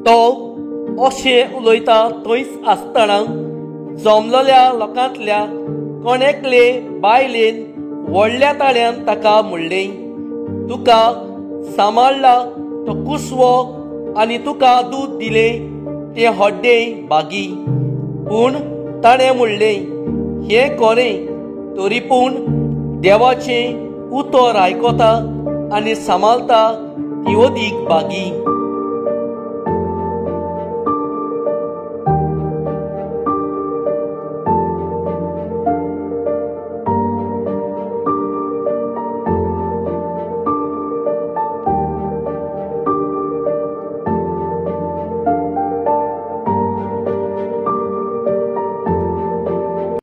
तो अशें उलयता थंयच आसतना जमलेल्या लोकांतल्या कोण एकले बायलेन व्हडल्या ताळ्यान ताका म्हणलें, तुका सांबाळ्ळा तो कुसवो आनी तुका दूद दिलें तें हड्डें बागी. पूण ताणें म्हणलें, हें कोरें तरी पूण देवाचें उतर आयकता आनी सांबाळता ती अदीक बागी.